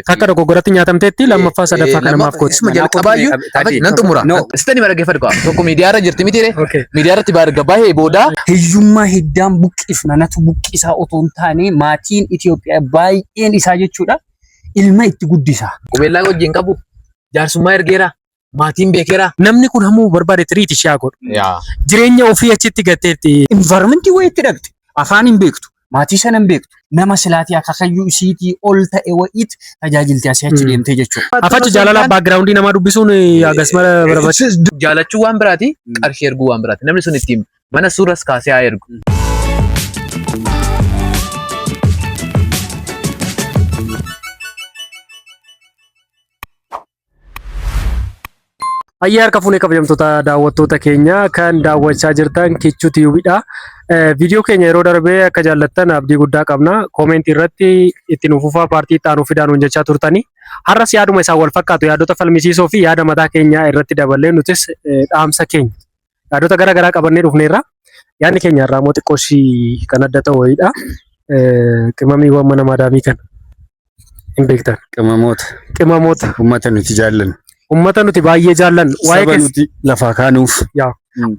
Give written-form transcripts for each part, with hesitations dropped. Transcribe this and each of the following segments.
Takka dogoggoratti nyaatamteetti lammaffaa sadaffaa kana maaf gooti? Isuma jalqabaayyuu nan xumura. Sitani dhaggeeffadhu qaba. Tokko miidiyaarra jirti miti ree? Okay. Miidiyaarratti erga bahee booda Hiyyummaa hiddaan buqqifna natu buqqisaa otoo hin taane maatiin Itoophiyaa baay'een isaa jechuudha ilma itti guddisa. Qubeellaa wajjin qabu jaarsummaa ergeera maatiin beekeera. Namni kun hammuu barbaade tiriiti ishee haa godhu. Jireenya ofii achitti gatteetti. Environmentii wayii itti dhaqxe afaan hin beektu maatii sana hin beektu nama silaatii akaakayyuu isiitii ol ta'e wayiit tajaajilti asii achi deemtee jechuudha. Afachi jaalala background namaa dubbisuun hagas mara barbaachisa. Jaalachuu waan biraati qarshii erguu waan biraati namni sun ittiin mana suuras kaasee haa ergu. Ayyaa harka fuunee kabajamtoota daawwattoota keenya kan daawwachaa jirtan Kichuu Tiyuubidha. Viidiyoo keenya yeroo darbee akka jaallattan abdii guddaa qabna. Koomentii irratti itti nuuf fufaa paartii itti aanuu fidaa nuun jechaa turtani. Har'as yaaduma isaan wal fakkaatu yaadota falmisiisoo fi yaada mataa keenyaa irratti daballee nutis dhaamsa keenya yaadota gara garaa qabannee dhufneerra. Yaadni keenya irraa immoo xiqqoo ishii kan adda ta'u wayiidha. Qimamiiwwan mana madaamii kana hin beektan. Qimamoota. Qimamoota. Uummata nuti jaallannu. Uummata nuti baay'ee jaallannu. Waa'ee Saba keessa nuti lafaa kaanuuf. Yaa.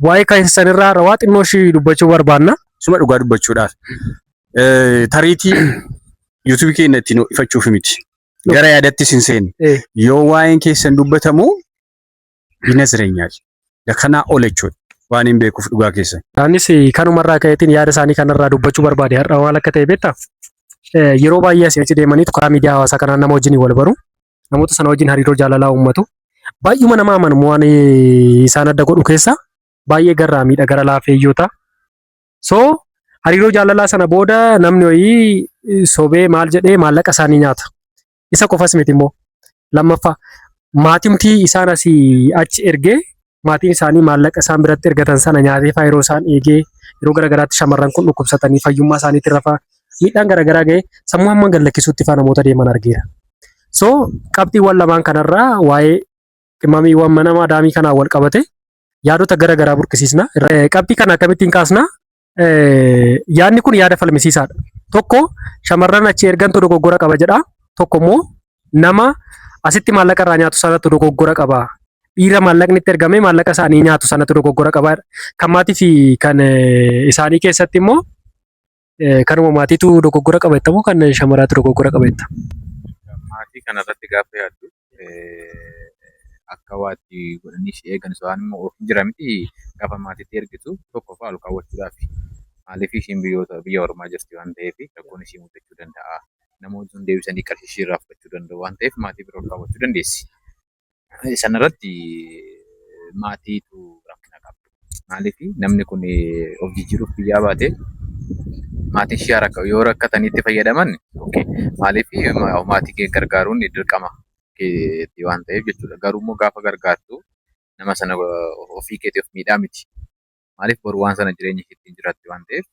Waa'ee keessanirraa waa xinnoo ishii dubbachuu barbaanna. Suma dhugaa dubbachuudhaaf. Tariitii YouTube keenya ittiin ho'ifachuuf miti. Gara yaadattis hin seenne. Yoo waa'een keessan dubbatamu yinazrenyaal. Kanaa ol jechuudha. Waan hin beekuuf dhugaa keessan. Anis kanumarraa ka'eetiin yaada isaanii kanarraa dubbachuu barbaade har'a maal akka ta'e beektaa? Yeroo baay'ee asii achi deemaniitu karaa miidiyaa hawaasaa kanaan nama wajjin wal baru. Namoota sana wajjin hariiroo jaalalaa uummatu. Baay'uma nama amanu waan isaan adda godhu keessa baay'ee garraamiidha gara laafeeyyoota. So hariiroo jaalalaa sana booda namni wayii sobee maal jedhee maallaqa isaanii nyaata. Isa qofas miti immoo. Lammaffaa maatimtii isaan asii achi ergee maatiin isaanii maallaqa isaan biratti ergatan sana nyaatee faa yeroo isaan eegee yeroo garagaraatti shamarran kun dhukkubsatanii fayyummaa isaaniitti rafaa miidhaan garagaraa ga'ee sammuu hamma gad lakkisuutti faa namoota deeman argeera. So qabxiiwwan lamaan kanarraa waa'ee qimamiiwwan mana madaamii kanaan wal qabate yaadota garagaraa burqisiisna. Qabxii kana akkamittiin kaasna? Yaadni kun yaada falmisiisaadha. Tokko shamarran achi ergantu dogoggora qaba jedha. Tokko immoo nama asitti maallaqa irraa nyaatu sanatu dogoggora qaba. Dhiira maallaqni itti ergamee maallaqa isaanii nyaatu sanatu dogoggora qaba. Kan maatii fi kan isaanii keessatti immoo kanuma maatiitu dogoggora qaba jetta moo kan shamaraatu dogoggora qaba jetta? Maatii kanarratti gaafa yaaddu akka waatti godhanii si eegan waan immoo of jira miti gaafa maatiitti ergitu tokko fa'aa ol kaawwachuudhaaf. Maaliif ishiin biyyoota biyya ormaa jirti waan ta'eef rakkoon ishii mudachuu danda'a. Namoonni sun deebisanii qarshii ishii irraa fudhachuu danda'u waan ta'eef maatii bira ol kaawwachuu dandeessi. Sanarratti maatiitu rakkina qaba. Maaliif namni kun of jijjiiruuf biyyaa baate maatiin ishee yoo rakkatanii itti fayyadaman maaliif maatii kee gargaaruun dirqama keetii waan ta'eef jechuudha. Garuu immoo gaafa gargaartu nama sana ofii keetii of miidhaa miti. Maaliif boru waan sana jireenya ishee ittiin jiraatti waan ta'eef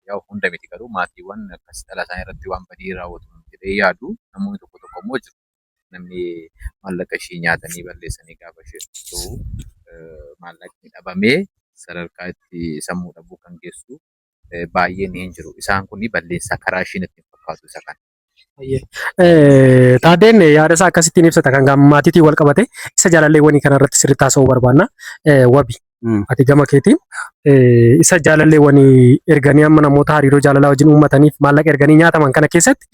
yaa hunda miti garuu maatiiwwan akkas dhala isaanii irratti waan badii raawwatu jedhee yaadu namoonni tokko tokko immoo jiru. Namni maallaqa ishii nyaatanii balleessanii gaafa ishee ta'u maallaqni dhabamee sadarkaa itti sammuu dhabuu kan geessu baay'een hin jiru. Isaan kun balleessaa karaa ishiin ittiin fakkaatu isa kana. Taaddeen yaada isaa akkasittiin ibsata kan maatiitiin wal qabate isa jaalalleewwanii kanarratti sirriitti haasa'uu barbaanna. Wabi ati gama keetiin isa jaalalleewwanii erganii amma namoota hariiroo jaalalaa wajjin uummataniif maallaqa erganii nyaataman kana keessatti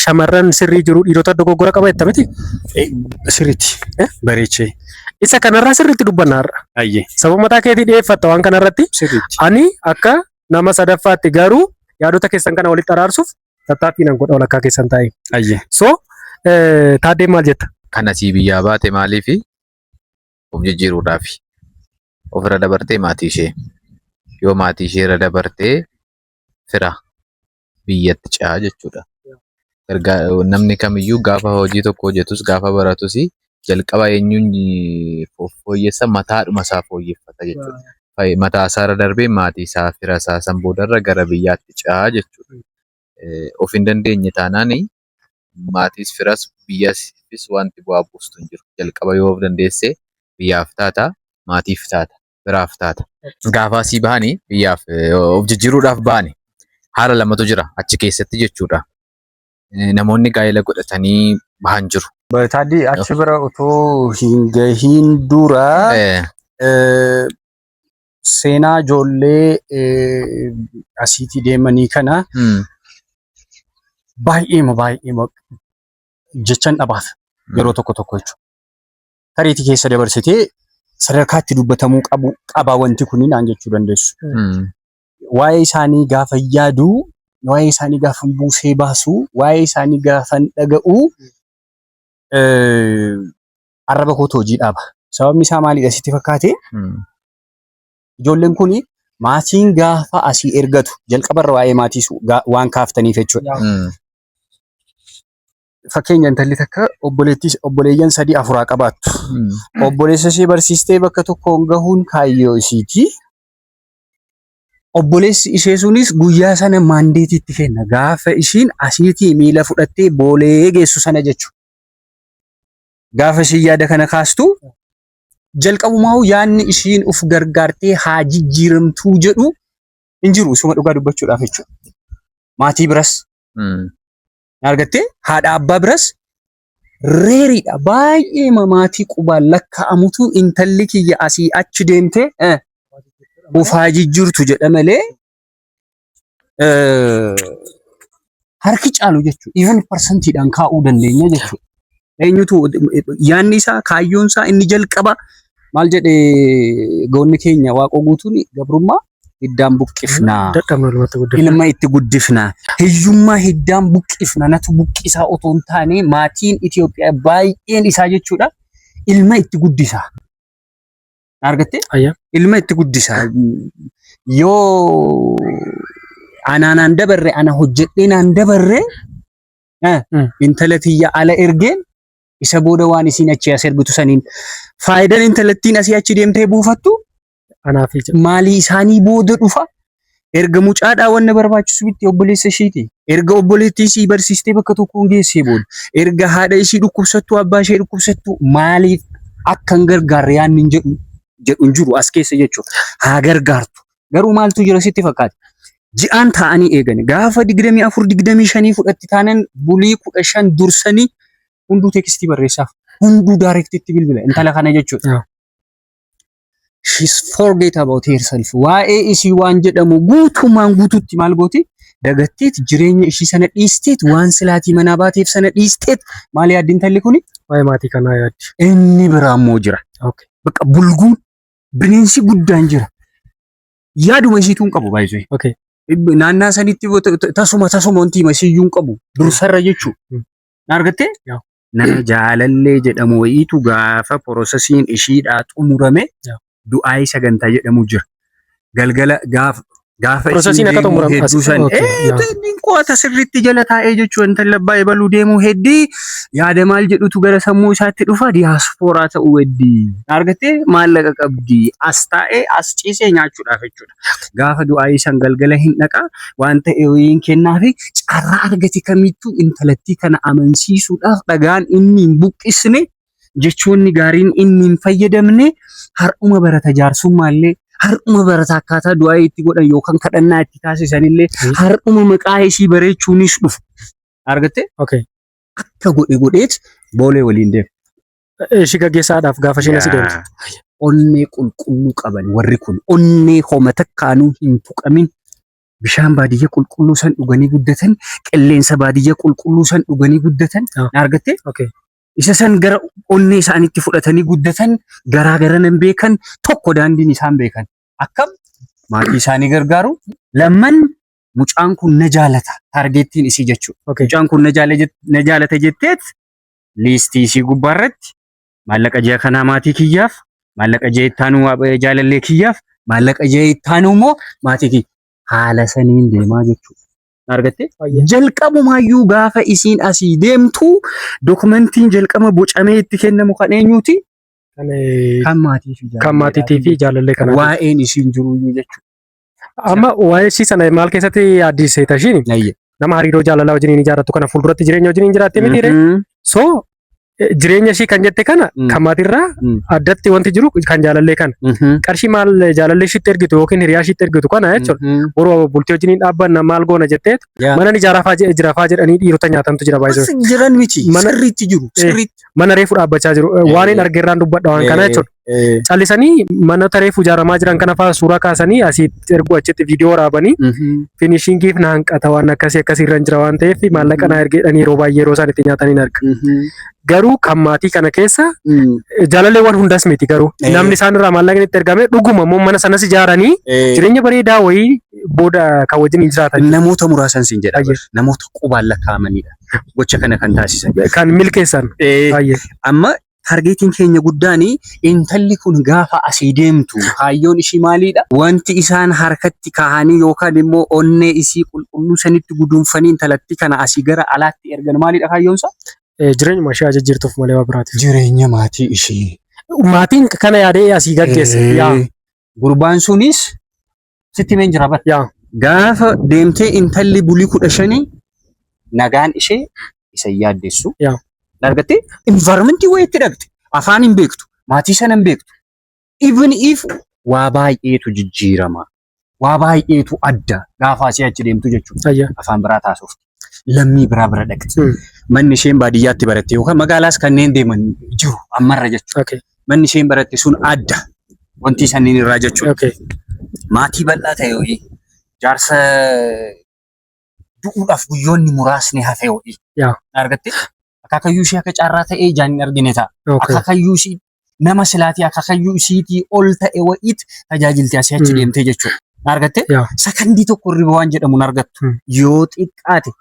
shamarran sirrii jiru dhiirota dogoggora qaba jetta miti? Sirriitti bareechee. Isa kanarraa sirriitti dubbanna har'a. Ayyee. Sababa mataa keetii dhiyeeffatta waan kanarratti. Sirriitti. Ani akka nama sadaffaatti garuu yaadota keessan kana walitti araarsuuf tattaaffii nan godha walakkaa keessan taa'ee. Ayyee. So Taaddeen maal jetta? Kan asii biyyaa baate maaliifi of jijjiiruudhaafi. Ofirra dabartee maatii ishee. Yoo maatii ishee irra dabartee fira biyyatti ce'aa jechuudha. Namni kamiyyuu gaafa hojii tokko hojjetus gaafa baratus jalqaba eenyuun of fooyyessa mataadhuma isaa fooyyeffata jechuudha. Mataa isaa irra darbee maatii isaa fira isaa san boodarra gara biyyaatti ce'aa jechuudha. Of hin dandeenye taanaan maatiis firas biyyas wanti bu'aa buustu hin jiru. Jalqaba yoo of dandeesse biyyaaf taata, maatiif taata, firaaf taata. Gaafa asii bahanii biyyaaf of jijjiiruudhaaf bahani haala lamatu jira achi keessatti jechuudha. Namoonni gaa'ela godhatanii bahan jiru. Taaddii, achi bira otoo hin gahiin dura seenaa ijoollee asiitii deemanii kana baay'eema baay'eema jechan dhabaaf yeroo tokko tokko jechuudha. Tariitii keessa dabarsitee sadarkaa itti dubbatamuu qabu qaba wanti kuni naan jechuu dandeessu. Waa'ee isaanii gaafa yaadu, waa'ee isaanii gaafa buusee baasu, waa'ee isaanii gaafa dhaga'u, arraba kootu hojii dhaaba. Sababni isaa maalidha sitti fakkaate? Ijoolleen kun maatiin gaafa asii ergatu, jalqabarra waa'ee maatii waan kaaftaniif jechuudha. Fakkeenya, intalli takka obboleettii, obboleeyyan sadii afuraa qabaattu. Obboleessa ishee barsiistee bakka tokkoon gahuun kaayyoo isiiti. Obboleessi ishee sunis guyyaa sana mandate itti kenna. Gaafa ishiin asiitii miila fudhattee Boolee geessu sana jechuudha. Gaafa ishiin yaada kana kaastu, jalqabumaa yaadni ishiin uf gargaartee haa jijjiiramtuu jedhu hin jiru, isuma dhugaa dubbachuudhaaf jechuudha. Maatii biras argattee, haadha abbaa biras rareiidha. Baay'ee maatii qubaan lakkaa'amutu intalli kiyya asii achi deemtee uf haa jijjiirtu jedha malee, harki caalu jechuudha. Even percentiidhaan kaa'uu dandeenya jechuudha. Eenyutu yaadni isaa, kaayyoon isaa inni jalqaba maal jedhee? Goonni keenya Waaqoo Guutuun gabrummaa hiddaan buqqifnaa. Dadhabna walumatti guddifna. Ilma itti guddifna. Hiyyummaa hiddaan buqqifna. Natu buqqisaa otoo hin taane, maatiin Itoophiyaa baay'een isaa jechuudha. Ilma itti guddisa. Argattee? Ayya. Ilma itti guddisa. Yoo anaanaan dabarre, ana hojjedhee naan dabarre, intala tiyya ala ergeen isa booda waan isiin achi as ergitu saniin faayidaan intalattiin asii achi deemtee buufattu Anaaf ija. maalii isaanii booda dhufa. Erga mucaadhaa wanna barbaachisu bitti obboleessa ishiiti. Erga obboleettii isii barsiistee bakka tokkoon geessee booda. Erga haadha ishii dhukkubsattuu, abbaa ishee dhukkubsattuu, maaliif akka hin gargaarre yaadni hin jedhu hin jiru as keessa jechuudha. Haa gargaartu. Garuu maaltu jira sitti fakkaata? Ji'aan taa'anii eegani. Gaafa 24, 25 fudhatti taanan, bulii 15 dursanii hunduu text barreessaaf. Hunduu directitti bilbila. Intala kana jechuudha. She's forget about herself. Waa'ee isii waan jedhamu guutumaan guututti maal gooti? Dagatteet, jireenya ishii sana dhiisteet, waan silaatii manaa baateef sana dhiisteet, maal yaaddi intalli kuni? Waa'ee maatii kanaa yaaddi. Inni biraa immoo jira. Bakka bulguun bineensi guddaan jira. Yaaduma isiituu hin qabu baay'isee. Naannaa sanitti tasuma tasuma wanti masiyyuu hin qabu. Dursarra jechuudha. Na argattee? Yaa. Nama jaalallee jedhamu wayiitu gaafa processiin ishiidhaa xumurame du'aayii sagantaa jedhamu jira. Galgala gaafa Processiin isiin akka deemuu xumurame hedduu san inni qo'ata sirriitti jala taa'ee jechuun intala abbaa ebaluu deemuu heddii yaada maal jedhutu gara sammuu isaatti dhufa? Diyaaspooraa ta'uu heddii. Argattee? Maallaqa qabdi, as taa'ee as ciisee nyaachuudhaaf jechuudha. Gaafa du'aayii san galgala hin dhaqa, waan ta'e wayiin kennaafi. Carraa argate kamittuu intalattii kana amansiisuudhaaf dhagaan inni hin buqqisne, jechoonni gaariin inni hin fayyadamne, har'uma barata jaarsummaa, har'uma barata akkaataa du'aa itti godhan yookaan kadhannaa itti taasisanillee, har'uma maqaa ishii bareechuunis dhufu. Argattee? Akka godhe godheet Boolee waliin deema. Ishii gaggeessaadhaaf gaafa isheen asii deemtu. Onnee qulqulluu qaban warri kun, onnee homa takkaanuu hin tuqamin, bishaan baadiyyaa qulqulluu san dhuganii guddatan, qilleensa baadiyyaa qulqulluu san dhuganii guddatan. Argattee? Isa san gara onnee isaaniitti fudhatanii guddatan, garaa gara nan beekan tokko daandiin isaan beekan. Akkam maatii isaanii gargaaru, lamman mucaan kun na jaalata, targetiin isii jechuudha. Mucaan kun na jaalata jetteet listii isii gubbaarratti maallaqa ji'a kanaa maatii kiyyaaf, maallaqa ji'a ittaanuu jaalallee kiyyaaf, maallaqa ji'a ittaanuu immoo maatii kiyya. Haala saniin deemaa jechuudha. Argattee? Jalqabumaayyuu gaafa isiin asii deemtu documentiin jalqaba bocamee itti kennamu kan eenyuuti? Kan Kan maatii fi kan maatiitii fi jaalallee kanaati. Waa'een isiin jiruyyuu jechuudha. Amma waa'ee ishii sana maal keessatti yaaddisee ishiin nama hariiroo jaalalaa wajjin ijaarrattu kana fuulduratti jireenya wajjin jiraatte miti ree? So Jireenya ishii kan jette kana kan maatirraa addatti wanti jiru kan jaalallee kana. Qarshii maal jaalallee ishiitti ergitu yookiin hiriyaa ishiitti ergitu kana jechuudha. Boruu bultii wajjin hin dhaabbanna maal goona jetteetu mana ni ijaaraa jira faa jedhanii dhiirota nyaatantu jira baay'ee. Jiran miti sirriitti jiru sirriitti. Mana reefu dhaabbachaa jiru waan hin argerraan dubbadha waan kana jechuudha. Callisanii manoota reefu ijaaramaa jiran kana faa suuraa kaasanii asitti ergu achitti viidiyoo waraabanii finishingiif na hanqata waan akkasii akkasii irra jira waan ta'eef maallaqa naa ergeedhanii yeroo baay'ee yeroo isaan itti nyaatan hin arga. Garuu kan maatii kana keessa jaalalleewwan hundas miti garuu namni isaan irraa maallaqni itti ergame dhuguma immoo mana sanas ijaaranii jireenya bareedaa wayii booda kan wajjin hin jiraatan. Namoota muraasan siin jedha. Namoota qubaan lakkaa'amanidha. Gocha kana kan taasisan. Kan milkeessan. Amma targeetiin keenya guddaan intalli kun gaafa asii deemtu kaayyoon ishii maalidha? Wanti isaan harkatti kaahanii yookaan immoo onnee isii qulqulluu sanitti guduunfanii intalatti kana asii gara alaatti ergan maalidha kaayyoon isaa? Jireenyuma ishee jijjiirtuuf malee waa biraatiif. Jireenya maatii ishii. Maatiin kana yaadee asii gaggeesse. Gurbaan sunis sitti himeen jira bara. Gaafa deemtee intalli bulii 15 nagaan ishee isa hin yaaddessu. Argattee environmentii wayiitti dhaqxe. Afaan hin beektu. Maatii sana hin beektu. Even if waa baay'eetu jijjiirama. Waa baay'eetu adda gaafa asii achi deemtu jechuudha. Afaan biraa taasifti. Lammii biraa bira dhaqxe. Manni isheen baadiyyaatti baratte yookaan magaalaas kanneen deeman jiru ammarra jechuudha. Manni isheen baratte sun adda. Wanti sanniin irraa jechuudha. Maatii bal'aa ta'e wayii jaarsa du'uudhaaf guyyoonni muraasni hafe wayii. Argatte akaakayyuu ishee akka carraa ta'ee ijaan hin argine ta'a. Akaakayyuu ishii nama silaatii akaakayyuu ishiitii ol ta'e wayiit tajaajilti asii achi deemtee jechuudha. Argatte sakandii tokko hirriba waan jedhamu hin argattu. Yoo xiqqaate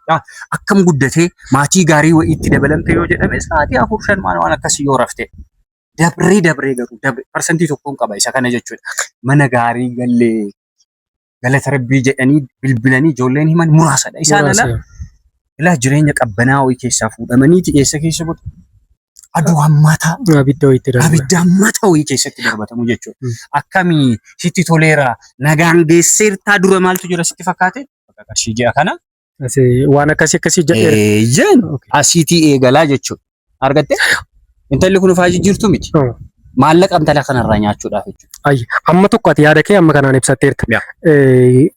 akkam guddatee maatii gaarii wayiitti dabalamte yoo jedhame sa'aatii 4-5 maal waan akkasii yoo rafte. Dabree dabree garuu dabree 1% qaba isa kana jechuudha. Mana gaarii gallee galata rabbii jedhanii bilbilanii ijoolleen himan muraasadha. Isaan ala ilaa jireenya qabbanaa wayii keessaa fuudhamaniiti eessa keessa godhu? Aduu hammaataa. Abidda wayiitti darbata. Abidda hammaataa wayii keessatti darbatamu jechuudha. Akkamii sitti toleera nagaan geesseertaa dura maaltu jira sitti fakkaate? Bakka qarshii ji'a kana. Waan akkasii akkasii jedheera. Eeyyeen asiitii eegalaa jechuudha. Argattee? Intalli kun ufaa jijjiirtu miti. Maallaqa intala kanarraa nyaachuudhaaf jechuudha. Ayyi. Amma tokko ati yaada kee amma kanaan ibsatteerta.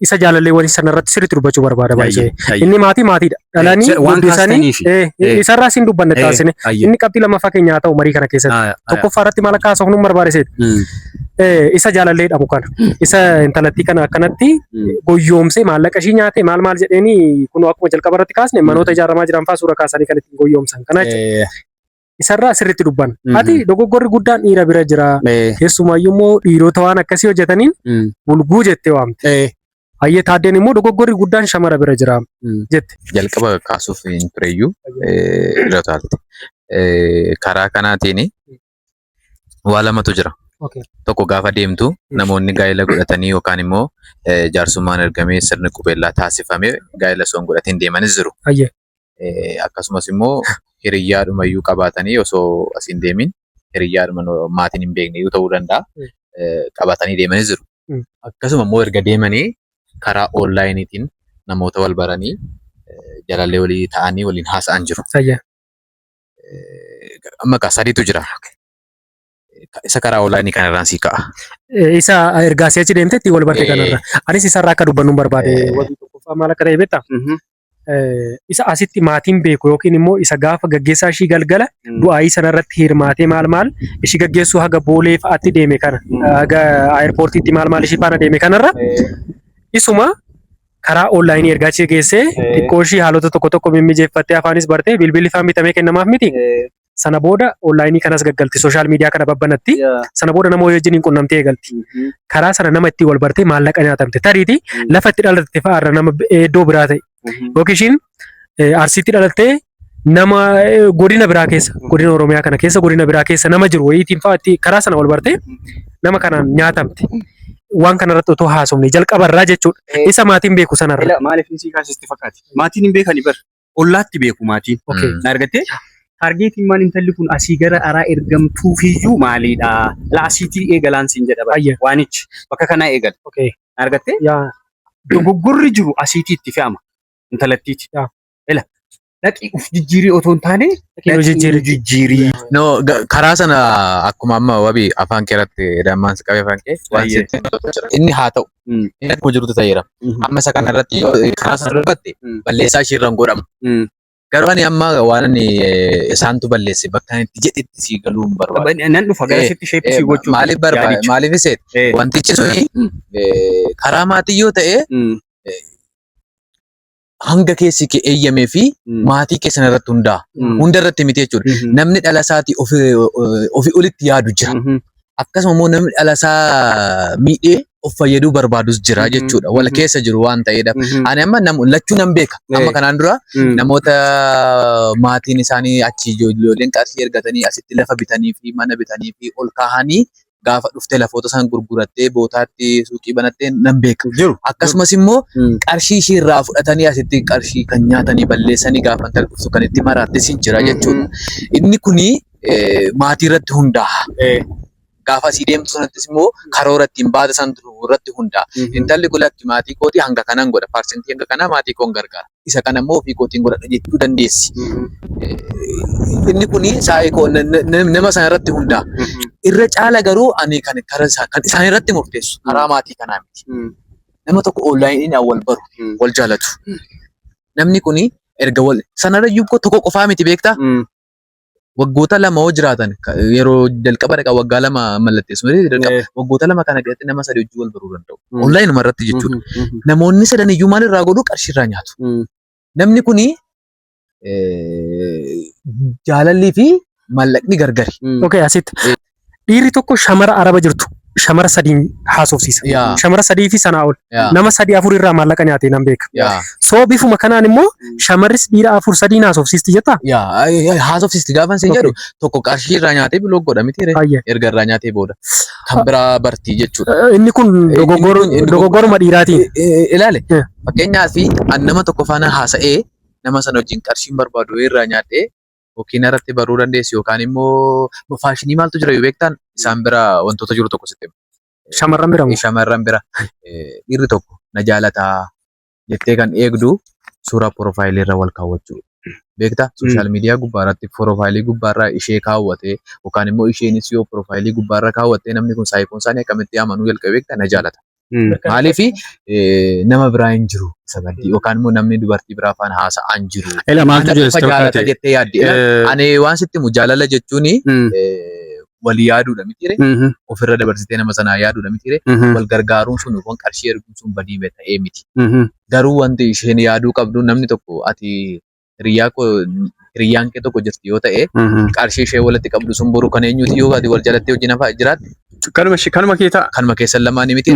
Isa jaalalleewwan sanarratti sirriitti dubbachuu barbaada baay'ee. Inni maatii maatiidha. Dhalanii Waan guddisanii kaastaniifi. Isarraa siin dubbanne taasisne. Inni qabxii lammaffaa keenya haa ta'u marii kana keessatti. Tokkoffaa irratti maal akka haasofnu hin barbaade seeti. Isa jaalallee dhabu kana. Isa intalattii kana akkanatti goyyoomsee maallaqa ishii nyaate maal maal jedheeni kunoo akkuma jalqaba irratti kaasne manoota ijaaramaa jiran fa'aa suura kaasanii kan ittiin goyyoomsan kana jechuudha. Isarraa sirriitti dubbanna. Ati dogoggorri guddaan dhiira bira jira. Keessumaayyuu immoo dhiirota waan akkasii hojjetaniin bulguu jettee waamte. Hayyee taaddeen immoo dogoggorri guddaan shamara bira jira jette. Jalqaba kaasuuf hin tureyyuu irra taalte. Karaa kanaatiin waa lamatu jira. Tokko gaafa deemtu namoonni gaa'ela godhatanii yookaan immoo jaarsummaan ergamee sirni qubeellaa taasifamee gaa'ela osoo hin godhatiin deemanis jiru. Akkasumas immoo hiriyyaadhumayyuu qabaatanii osoo as hin deemin hiriyyaadhuma maatiin hin beekne iyyuu ta'uu danda'a. Qabatanii deemanis jiru. Akkasuma immoo erga deemanii karaa onlaayiniitiin namoota wal baranii jaalallee walii ta'anii waliin haasa'an jiru. Amma egaa sadiitu jira. Isa karaa onlaayinii kanarraan sii ka'a. Isa ergaa si'achi deemte ittiin wal barte kanarra. Anis isarraa akka dubbannu barbaade. Wabii tokkoffaa maal akka ta'e beektaa? Isa asitti maatiin beeku yookiin immoo isa gaafa gaggeessaa ishii galgala du'aayii sanarratti hirmaatee maal maal ishii gaggeessuu haga boolee fa'aatti deeme kana haga aayirpoortiitti maal maal ishii faana deeme kanarra isuma karaa onlaayinii ergaa ishee geessee xiqqoo ishii haalota tokko tokko mimmijeeffattee afaanis bartee bilbilli faan bitamee kennamaaf miti. Sana booda onlaayinii kanas gaggalti sooshaal miidiyaa kana babbanatti. Sana booda nama wajjin hin qunnamtee eegalti. Karaa sana nama ittiin wal bartee maallaqa nyaatamte. Tariiti lafa itti dhalatte fa'aarra nama iddoo biraa ta'e. Yookiin ishiin Arsiitti dhalattee nama godina biraa keessa godina Oromiyaa kana keessa godina biraa keessa nama jiru wayiitiin fa'aa itti karaa sana wal bartee nama kanaan nyaatamte. Waan kanarratti otoo haasofne jalqabarraa jechuudha. Isa maatiin beeku sanarra. Ila maaliif isii kaasisti fakkaati? Maatiin hin beekani bar. Ollaatti beeku maatiin. Na argattee? Taargeetiin maal intalli kun asii gara araa ergamtuufiyyuu maalidha? La asiitii eegalaan siin jedha bara. Waanichi bakka kanaa eegala. Na argattee? Dogoggorri jiru asiitii itti fe'ama. Intalattiiti. Ila. Dhaqii uf jijjiirii otoo hin taane Dhaqii nu dhaqii nu jijjiiri. jijjiirii. No, karaa sana akkuma amma wabii afaan kee irratti dammaan si qabee afaan kee waan Ayyee. sitti tolu jira. Inni haa ta'u. Inni akkuma jirutti ta'eera. Amma isa kana irratti yoo karaa sana dubbatte balleessaa ishee irra hin godhamu. Garuu ani amma waan ani isaantu balleesse bakka ani itti jedhetti sii galuu hin barbaadu. Nan dhufa gara sitti sheeppii sii gochuuf. Maaliif barbaade? yaadicha. Maaliif iseet? Wantichi suni karaa maatii yoo ta'e hanga keessi kee eeyyamee fi maatii keessan irratti hundaa'a. Hunda irratti miti jechuudha. Namni dhala isaatii ofii olitti yaadu jira. Akkasuma immoo namni dhala isaa miidhee of fayyaduu barbaadus jira jechuudha. Wal keessa jiru waan ta'eedha. Ani amma lachuu nan beeka. Amma kanaan dura namoota maatiin isaanii achi ijoolleen qarshii ergatanii asitti lafa bitanii fi mana bitanii fi ol kaahanii gaafa dhuftee lafoota isaan gurgurattee bootaatti suuqii banattee nan beeka. Jiru. Akkasumas immoo qarshii ishii irraa fudhatanii asitti qarshii kan nyaatanii balleessanii gaafa intalli dhuftu kan itti maraattis hin jira jechuudha. Inni kuni maatii irratti hundaa'a. Gaafa asii deemtu sanattis immoo karoora ittiin baate san irratti hundaa'a. Intalli kun lakki maatii kootii hanga kanan godha paarsentii hanga kanaa maatii koon gargaara. Isa kana immoo ofii kootiin godhadha jechuu dandeessi. Inni kuni saayikoo nama sana irratti hundaa'a. Irra caala garuu ani kan karaa isaa kan isaan irratti murteessu karaa maatii kanaa miti. Nama tokko onlaayiniin wal baru wal jaalatu. Namni kuni erga wal sanarra iyyuu tokko qofaa miti beektaa? Waggoota 2 yoo jiraatan yeroo jalqaba dhaqa waggaa 2 mallatteessu malee jalqaba waggoota 2 kana keessatti nama 3 wajjin wal baruu danda'u. Onlaayinuma irratti jechuudha. Namoonni sadan iyyuu maal irraa godhu qarshii irraa nyaatu. Namni kuni jaalallii fi maallaqni gargari. Okay, asitti. Dhiirri tokko shamara araba jirtu shamara sadiin haasofsiisa. Shamara sadii fi sanaa ol. Nama sadii afur irraa maallaqa nyaatee nan beeka. So bifuma kanaan immoo shamarris dhiira afur sadiin haasofsiisti jettaa? Yaa haasofsiisti gaafa sin jedhu tokko qarshii irraa nyaatee biloog godha miti ree? Erga irraa nyaatee booda kan biraa bartii jechuudha. Inni kun dogoggoruma dhiiraatiin. Ilaale fakkeenyaaf an nama tokko faana haasa'ee nama sana wajjin qarshiin barbaadu irraa nyaadhee yookiin irratti baruu dandeessi yookaan immoo faashinii maaltu jira yoo beektan isaan bira wantoota jiru tokko sitti hima. Shamarran bira moo? Shamarran bira dhiirri tokko na jaalataa jettee kan eegdu suuraa piroofaayilii irra wal kaawwachuu. Beektaa sooshaal miidiyaa gubbaa irratti piroofaayilii gubbaa irra ishee kaawwatee yookaan immoo isheenis yoo piroofaayilii gubbaa irra kaawwattee namni kun saayikoon isaanii akkamitti amanuu jalqabe beektaa na jaalata. Maaliif nama biraa hin jiru isa maddii yookaan immoo namni dubartii biraa faana haasa'aa hin jiru. Ela maaltu Ana jira qofa sitti jaalata fakkaate? jettee yaaddi. Ani waan sitti himu jaalala jechuun walii yaaduudha mitiire ofirra dabarsitee nama sanaa yaaduudha mitiire wal gargaaruun sun yookaan qarshii erguun sun badii ta'ee miti. Garuu wanti isheen yaaduu qabdu namni tokko ati hiriyaa koo hiriyyaan kee tokko jirti yoo ta'e qarshii ishee walitti qabdu sun boru kan eenyuti yoo ati wal jalatti hojii nafa jiraatte Kanuma ishee kanuma kee ta'a. kanuma keessan lamaanii miti.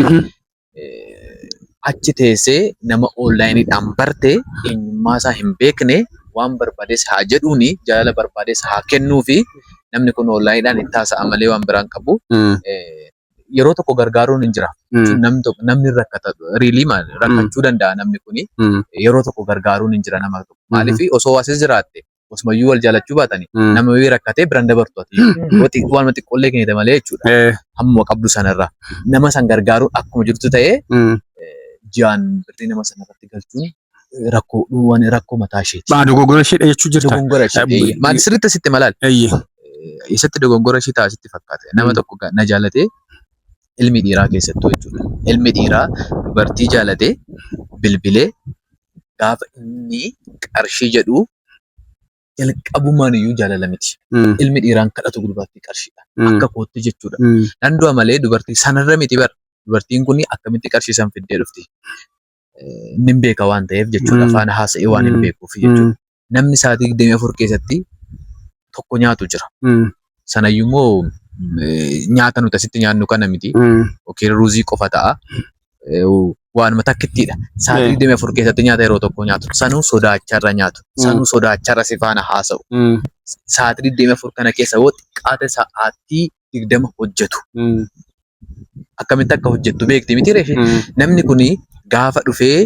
Achi teessee nama onlaayiniidhaan barte eenyummaa isaa hin beekne waan barbaades haa jedhuuni jaalala barbaades haa kennuufi namni kun onlaayiniidhaan itti haasa'a malee waan biraan qabu. Yeroo tokko gargaaruun hin jira. Namni tokko namni rakkata riilii maal rakkachuu danda'a namni kuni yeroo tokko gargaaruun hin jira nama tokko. Maaliif osoo asis jiraatte osumayyuu wal jaalachuu baatanii nama wayii rakkatee biraan dabartu ati. Yoo waanuma xiqqoollee kennite malee jechuudha. Hammuma qabdu sanarraa nama san gargaaruun akkuma jirtu ta'ee ji'aan birrii nama sanarratti galchuun rakkoo waan rakkoo mataa isheeti. Maa dogoggora isheedha jechuu jirta. Dogongora isheeti. Maal sirriitti sitti malaal. Eessatti dogongora ishee ta'a sitti fakkaate. Nama tokko na jaalatee ilmi dhiiraa keessattuu jechuudha. Ilmi dhiiraa dubartii jaalatee bilbilee gaafa inni qarshii jedhu jalqabumaan iyyuu jaalala miti. Ilmi dhiiraan kadhatu gurbaatti qarshiidha. Akka kootti jechuudha. Nan du'a malee dubartii sanarra miti bara. Dubartiin kun akkamitti qarshii san fiddee dhufti? Inni hin beeka waan ta'eef jechuudha. Faana haasa'ee waan hin beekuuf jechuudha. Namni sa'aatii 24 keessatti tokko nyaatu jira. Sanayyuu immoo nyaata nuti asitti nyaannu kana miti. Yookiin ruuzii qofa ta'a. Waanuma takkittiidha. Sa'aatii 24 keessatti nyaata yeroo tokko nyaatu. Sanuu sodaacharra nyaatu. Sanuu sodaacharra si faana haasa'u. Sa'aatii 24 kana keessa yoo xiqqaate sa'aatii 20 hojjetu. Akkamitti akka hojjettu beekti miti reefi. Namni kun gaafa dhufee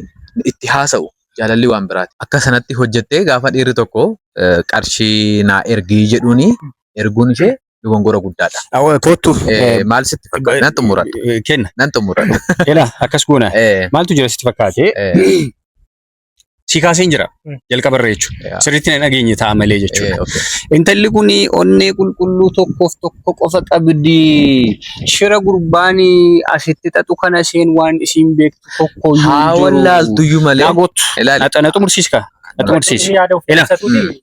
itti haasa'u jaalalli waan biraati. Akka sanatti hojjettee gaafa dhiirri tokko qarshii naa ergii jedhuuni erguun ishee dogongora guddaadha. Kottu. Maal sitti fakkaata? Nan xumuradha. Kenna. Nan xumuradha. Ela akkas goona. Maaltu jira sitti fakkaate? Si kaaseen jira. Jalqabarra jechuudha. Sirriitti na dhageenye ta'a malee jechuudha. Intalli kun onnee qulqulluu tokkoof tokko qofa qabdi. Shira gurbaan asitti xaxu kana isheen waan isiin beektu tokko iyyuu hin Haa jiru. wallaaltuyyuu malee. Naa gootu. Ilaali. Na xumursiisi kaa. Na xumursiisi. Inni yaada of Ila. ibsatuuti.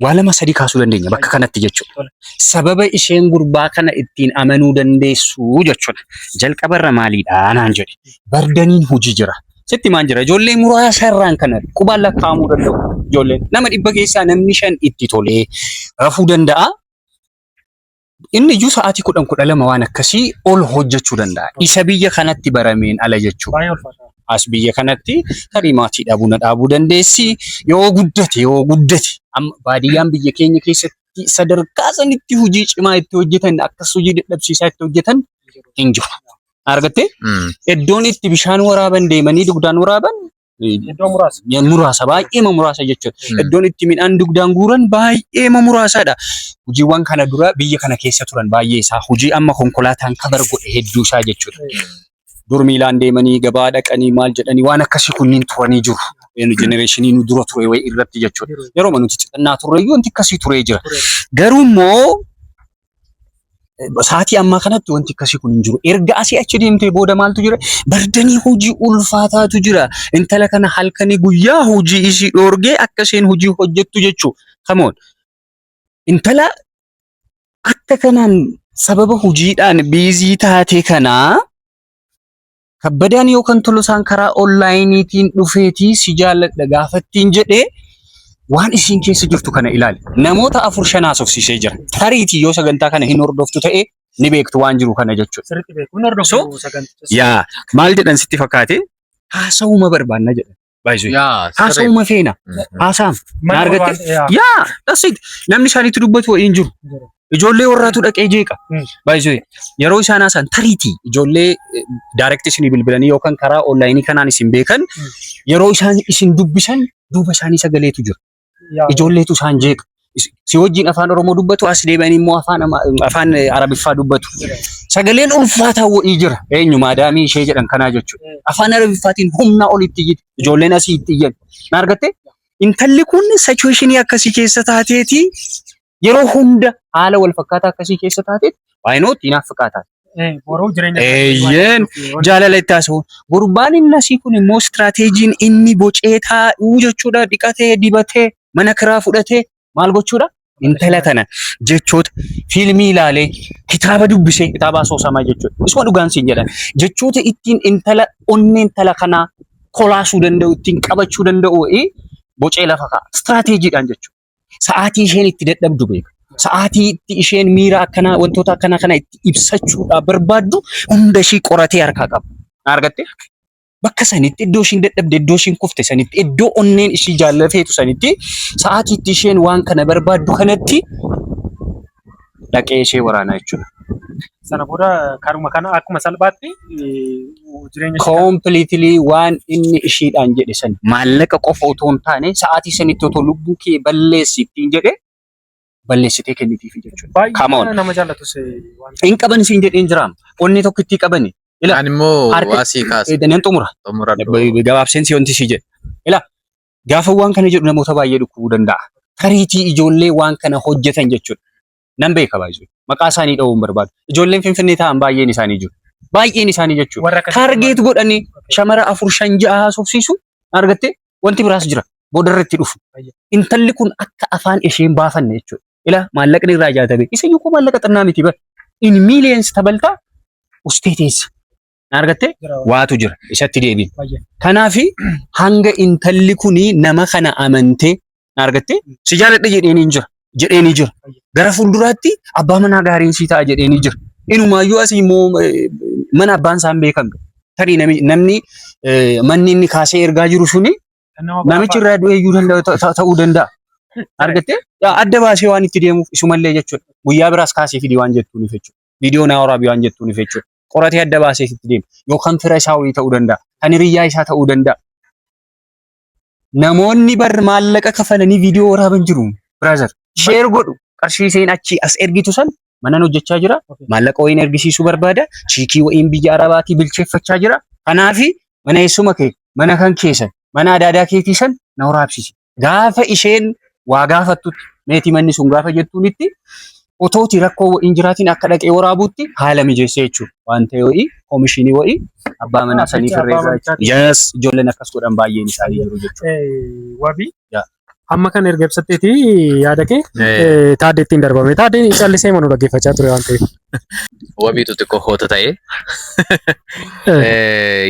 Waa lama sadii kaasuu dandeenya bakka kanatti jechuudha. Sababa isheen gurbaa kana ittiin amanuu dandeessu jechuudha. Jalqabarra maaliidha naan jedhe. Bardaniin hojii jira. Sitti maan jira. Ijoollee muraasa irraan kana qubaan lakkaa'amuu danda'u. Ijoolleen nama 100 keessaa namni 5 itti tolee rafuu danda'a. Inni iyyuu sa'aatii 10 12 waan akkasii ol hojjechuu danda'a. Isa biyya kanatti barameen ala jechuudha. Baay'ee ulfaata. As biyya kanatti tarii maatii dhabuu na dhaabuu dandeessi. Yoo guddate yoo guddate amma baadiyyaan biyya keenya keessatti sadarkaa sanitti hojii cimaa itti hojjetan akkas hojii dadhabsiisaa itti hojjetan hin jiru. Argattee iddoon itti bishaan waraaban deemanii dugdaan waraaban Iddoo muraasa. Muraasa baay'eema muraasa jechuudha. Iddoon itti midhaan dugdaan guuran baay'eema muraasadha. Hojiiwwan kana dura biyya kana keessa turan baay'ee isaa hojii amma konkolaataan kabar godhe hedduu isaa jechuudha. Dur miilaan deemanii gabaa dhaqanii maal jedhanii waan akkasii kunniin turanii jiru. Jenereeshinii nu dura ture wayii irratti jechuudha. Yeroo nuti xixinnaa turre iyyuu wanti akkasii turee jira. Garuu immoo Sa'aatii ammaa kanatti wanti akkasii kun hin jiru. Erga asii achi deemtee booda maaltu jira? Bardanii hojii ulfaataatu jira. Intala kana halkanii guyyaa hojii isii dhoorgee akka isheen hojii hojjettu jechuu. Come on. Intala akka kanaan sababa hojiidhaan biizii taate kanaa Kabbadaan yookaan Tolosaan karaa onlaayiniitiin dhufeetii si jaalladha gaafattiin jedhee waan isiin keessa jirtu kana ilaali. Namoota 4 5 haasofsiisee jira. Tariitii yoo sagantaa kana hin hordoftu ta'e ni beektu waan jiru kana jechuudha. Sirriitti beeku. Hin hordofu So, sagantichas. Yaa maal jedhan sitti fakkaate? Haasawuma barbaanna jedhan. Baay'isuu. Yaa sirriidha. Haasawuma feena. Haasaam. Na Mana argatte? barbaanne yaa. Yaa that's it. Namni isaaniitti dubbatu wayii hin jiru. Jiru. Ijoollee warraatu dhaqee jeeqa. Baay'isuu. Yeroo isaan haasa'an tariitii ijoollee direct isinii bilbilanii yookaan karaa onlaayinii kanaan isin beekan yeroo isaan isin dubbisan duuba isaanii sagaleetu jira. Ijoolleetu isaan jeeqa. Si wajjin afaan Oromoo dubbatu as deebi'anii immoo afaan afaan Arabiffaa dubbatu. Sagaleen ulfaataa wa'ii jira. Eenyu maadaamii ishee jedhan kanaa jechuudha. Afaan Arabiffaatiin humna olitti iyyiti. Ijoolleen asii itti iyyan. Na argatte? Intalli kun situation akkasii keessa taateeti yeroo hunda haala wal fakkaataa akkasii keessa taateeti why not hinaaffaqaa taate. Boruu jireenya Eeyyeen jaalala itti haasa'u. Gurbaan inni asii kun immoo istiraateejiin inni bocee taa'uu jechuudha. Dhiqatee dibatee mana kiraa fudhatee maal gochuudha? Intala tana jechoota fiilmii ilaalee kitaaba dubbisee kitaaba asoosamaa jechuudha. Isuma dhugaan siin jedhan jechoota ittiin intala onnee intala kanaa kolaasuu danda'u ittiin qabachuu danda'u wayii bocee lafa kaa'a. Istiraateejiidhaan jechuudha. Sa'aatii isheen itti dadhabdu beeka. Sa'aatii itti isheen miira akkanaa wantoota akkanaa kana itti ibsachuudhaaf barbaaddu hunda ishii qoratee harkaa qaba. Na argatte? Bakka sanitti iddoo ishiin dadhabde, iddoo ishiin kufte sanitti, iddoo onneen ishii jaallafeetu sanitti sa'aatii itti isheen waan kana barbaaddu kanatti dhaqee ishee waraanaa jechuudha. Sana booda karuma kana akkuma salphaatti jireenya ishee kana Completely waan inni ishiidhaan jedhe san maallaqa qofa otoo hin taane sa'aatii sanitti otoo lubbuu kee balleessi ittiin jedhe balleessitee kennitiifi jechuudha. Come on. baay'ee nama jaallatus waan Hin qaban siin jedheen jiraam. Onnee tokkittii qabani. Ila Ani immoo harka waa sii kaasa. nan xumura. Xumuradhu. Gabaabseen si wanti sii jedhe. Ila gaafa waan kana jedhu namoota baay'ee dhukkubuu danda'a. Tariitii ijoollee waan kana hojjetan jechuudha. Nan beeka baay'ee. Maqaa isaanii dha'uu hin barbaadu. Ijoolleen Finfinnee taa'an baay'een isaanii jiru. Baay'een isaanii jechuudha. warra akkasii Taargeet godhanii shamara 4 5 6 haasofsiisu argattee wanti biraas jira. Boodarra itti dhufu. Intalli kun akka afaan isheen baafanne jechuudha. Ila maallaqni irraa jaatame. Isa iyyuu koo maallaqa xinnaa miti bar. In millions tabaltaa ustee teessa. Argattee waatu jira isatti deebiin. Kanaaf hanga intalli kuni nama kana amantee argattee si jaaladha jedheenii jira jedheenii jira. Gara fuulduraatti abbaa manaa gaariin sii ta'a jedheenii jira. Inumaayyuu asii immoo mana abbaan isaa hin beekamne. Tarii namni manni inni kaasee ergaa jiru suni namichi irraa du'ee iyyuu ta'uu danda'a. Argattee adda baasee waan itti deemuuf isumallee jechuudha. Guyyaa biraas kaasee fidii waan jettuuniif jechuudha. Viidiyoo naa waraabi waan jettuuniif jechuudha. Qoratee adda baasee itti deema. Yookaan fira isaa wayii ta'uu danda'a. Kan hiriyyaa isaa ta'uu danda'a. Namoonni bar maallaqa kafalanii viidiyoo waraaban jiru. Brother, share godhu. Qarshii isheen achii as ergitu san manan hojjechaa jira. Maallaqa wayiin ergisiisuu barbaada. Chiikii wayiin biyya Arabaatii bilcheeffachaa jira. Kanaafi mana eessuma kee mana kan keessan Mana adaadaa keetii san na waraabsisi. Gaafa isheen waa gaafattutti meetii manni sun gaafa jettuunitti otooti rakkoo hin jiraatiin akka dhaqee waraabutti haala mijeessee jechuudha. Waan ta'e wayii koomishinii wayii abbaa manaa sanii Abbaa firreessaa manichaati. jechuudha. Yes, ijoolleen akkas godhan baay'een isaanii jiru jechuudha. Wabii. Yaa. Amma kan erga ibsatteeti yaada kee Taaddee ittiin darbame. Taaddeen callisee manuu dhaggeeffachaa ture waan ta'eef. Wabiitu xiqqoo hoota ta'e.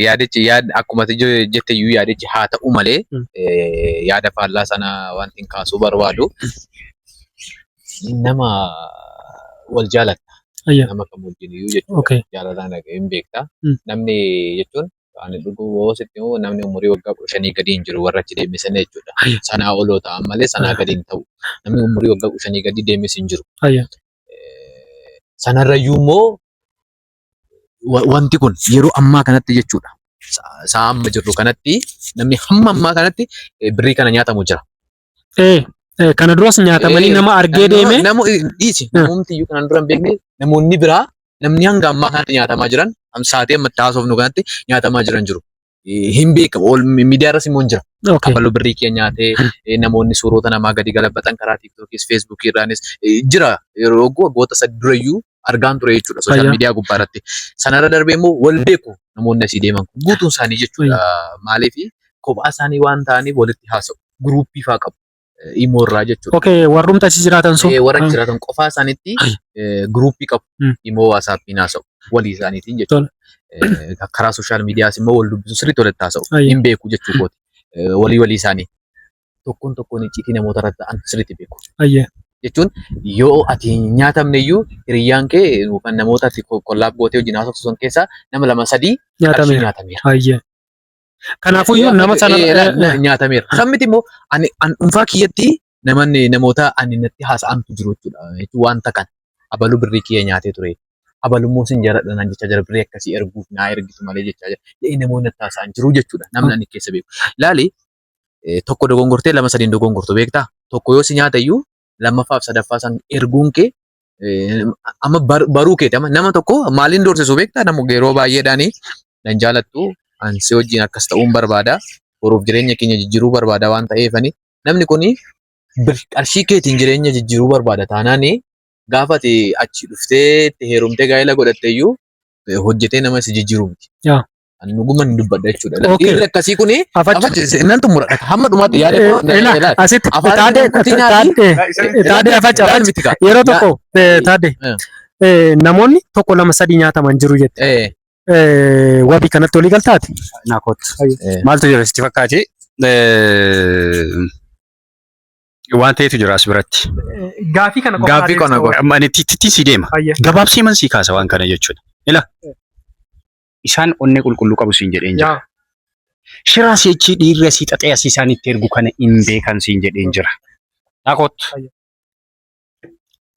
Yaadichi yaad akkuma ati jette iyyuu yaadichi haa ta'u malee yaada faallaa sana wanti hin kaasuu barbaadu nama wal jaalatta. Nama kam wajjin iyyuu jechuudha. Jaalalaan hin beekta. Namni jechuun ani dhuguu yoo sitti himu namni umurii waggaa 15 gadi hin jiru warra achi deeme sana jechuudha. Sanaa oloo ta'an malee sanaa gadi hin ta'u. Namni umurii waggaa 15 gadi deemes hin jiru. Sanarrayyuu immoo wanti kun yeroo ammaa kanatti jechuudha. Sa'a amma jirru kanatti namni hamma ammaa kanatti birrii kana nyaatamu jira. Kana duras nyaatamanii nama argee deeme. Nama dhiisi namumti iyyuu kanaan dura hin beekne namoonni biraa namni hanga ammaa kanatti nyaatamaa jiran sa'aatii amma itti haasofnu kanatti nyaatamaa jiran jiru. Hin beekamu ol miidiyaa irras immoo hin jira. Abaluu birrii kee nyaatee namoonni suurota namaa gadi galabbatan karaa tiiktookis feesbuukii irraanis jira yeroo waggoota 3 durayyuu argaan ture jechuudha sooshaal miidiyaa gubbaa irratti. Sanarra darbee immoo wal beeku namoonni asii deeman kun guutuun isaanii jechuudha. Maaliif kophaa isaanii waan ta'aniif walitti haasa'u. Guruuppii faa qabu. Imoo irraa jechuudha. Okay, warrumti achi jiraatan sun. Warra achi jiraatan qofaa isaaniitti guruuppii qabu. Imoo waasaappiin haasa'u. Walii isaaniitiin jechuudha. Karaa sooshaal miidiyaas immoo wal dubbisu sirriitti walitti haasa'u. Hin beeku jechuu kooti. Walii walii isaanii. Tokkoon tokkoon icciitii namoota irratti ta'an sirriitti beeku. Jechuun yoo ati hin nyaatamne iyyuu hiriyyaan kee yookaan namoota ati kollaab gootee wajjin haasoftu sun keessaa nama lama sadii qarshii Nyaatameera. nyaatameera. Kanaafuyyuu nama sana Nyaatameera. Kan miti immoo ani an dhuunfaa kiyyatti namanni namoota ani natti haasa'antu jiru jechuudha. Jechuun wanta kana abaluu birrii kiyya nyaatee ture. Abaluu immoo sin jaaladha naan jechaa jira birrii akkasii erguuf naa ergitu malee jechaa jira. Jedhee namoonni natti haasa'an jiru jechuudha. Namni ani keessa beeku. Laali tokko dogongortee lama sadiin dogongortu beektaa? Tokko yoo si nyaata iyyuu lammaffaaf sadaffaa san erguun kee amma baruu keeti amma nama tokko maaliin doorsisu beektaa? Nama yeroo baay'eedhaani nan jaalattu an si wajjin akkas ta'uun barbaada boruuf jireenya keenya jijjiiruu barbaada waan ta'eefani namni kuni qarshii keetiin jireenya jijjiiruu barbaada taanaani gaafa ati achi dhuftee itti heerumtee gaa'ela godhatte iyyuu hojjetee nama si jijjiiru miti. Ani dhuguman dubbadha jechuudha. Dhiirri akkasii kuni Afachi. Nan xumura. Hamma dhumaatti yaada koo Ila ilaali. asitti Afaan taadee kutinaati. taadee taadee afachi Ilaali afachi miti kaa. yeroo tokko taadee namoonni tokko lama sadii nyaataman jiru jette. Wabii kanatti walii galtaati. Naa kottu. Maaltu jira sitti fakkaate? Waan ta'etu jira as biratti. Gaafii kana qofa Gaaffii kana qofa. Amma ani titti si deema. Gabaabsee man sii kaasa waan kana jechuudha. Ila isaan onnee qulqulluu qabu siin jedheen jira. Shiraa si'achi dhiirri asii xaxee asii isaan itti ergu kana hin beekan siin jedheen jira. Naa kottu.